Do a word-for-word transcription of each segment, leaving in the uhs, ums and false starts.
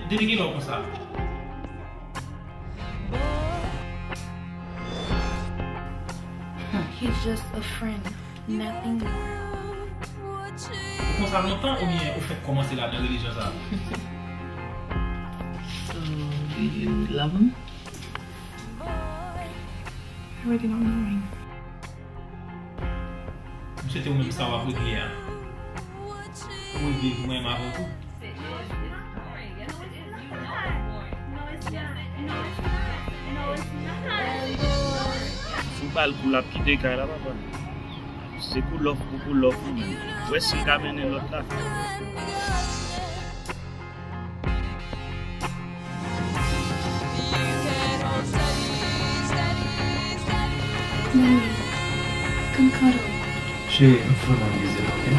Depi kilè w konsa? He's just a friend, nothing more. Ou konsa lontan oubyen ou fèk kòmanse ladan relijyon sa? So, do you love him? I really don't know him. M swete ou menm sa w ap regle a, ou regle l pou mwen menm avè w tou. Si w ba l kou, l ap kite kay la, papa. Se kou lòf pou kou lòf ou menm. Ou wè si l ka mennen lòt la. Mommy, come cuddle. Cheri, m founan vize l, oke?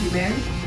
You married?